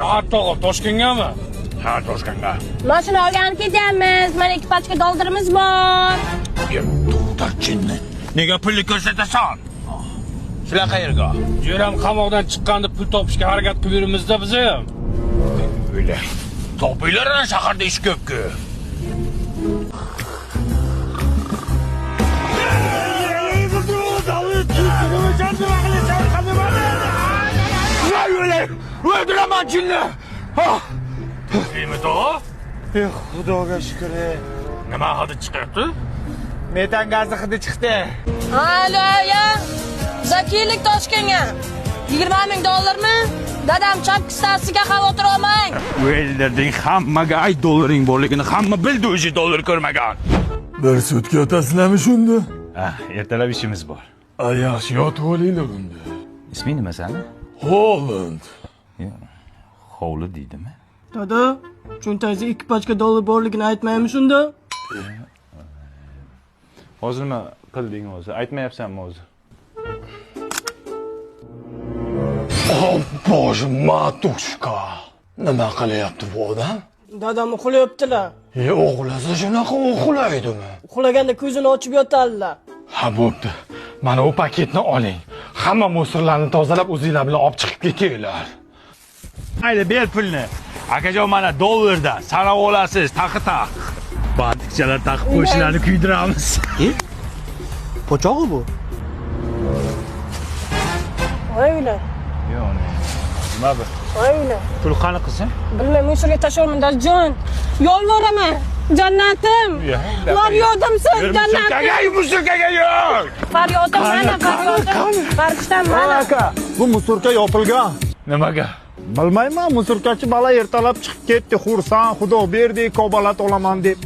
Tog'a, Toshkentgami? Ha, Toshkentga. Mashina olgani ketyapmiz. Mana 2 pachka dollarimiz bor. To'xtarchinni. Nega pulni ko'rsatasan? Sizlar qayerga? Jo'ram qamoqdan chiqqanda pul topishga harakat qilib yuribmiz-da biz ham. O'yla. Topinglar ana shaharda ish ko'p-ku. O'ldiraman jinni! Nima tog'a? Eh, Xudoga shukr. Nima hidi chiqyapti? Metan gazi hidi chiqdi. Alo, ya. Zakiylik Toshkentga. 20 ming dollarmi? Dadam chap kissasiga xavotir olmang. O'ldirding hammaga ay dollaring borligini hamma bildi o'zi dollar ko'rmagan. Bir sutka yotasizlarmi shunda? Ah, ertalab ishimiz bor. A, yaxshi yotib olinglar unda. Isming nima sani? Holland. Hovli deydimi? Dada, cho'ntagingizda 2 pachka dollar borligini aytmaymi shunda? Hozir nima qilding o'zi? Aytmayapsanmi o'zi? O, bosh matushka. Nima qilyapti bu odam? Dadam uxlayaptilar. E, o'g'lasa shunaqa uxlaydimi? Uxlaganda ko'zini ochib yotadilar. Ha, bo'pti. Mana u paketni oling. Hamma musorlarni tozalab o'zinglar bilan olib chiqib ketinglar. Mayli, ber pulni. Akajon mana dollarda sanab olasiz, taqi taq. Batikchalar taqib qo'shlarni kuydiramiz. Pochog'i bu. Voy ular. Yo'q, nima bu? Voy ular. Pul qani qizim? Bilmay, musorga tashlayman dadajon. Yolvoraman. Jannatim. Faryodimsiz, jannatim. Musurkaga, musurkaga yo'q. Faryodim mana, faryodim. Farishtam mana. Aka, bu musurka yopilgan. Nimaga? Bilmayman, musurkachi bola ertalab chiqib ketdi, xursand, xudo berdi, kobalat olaman deb.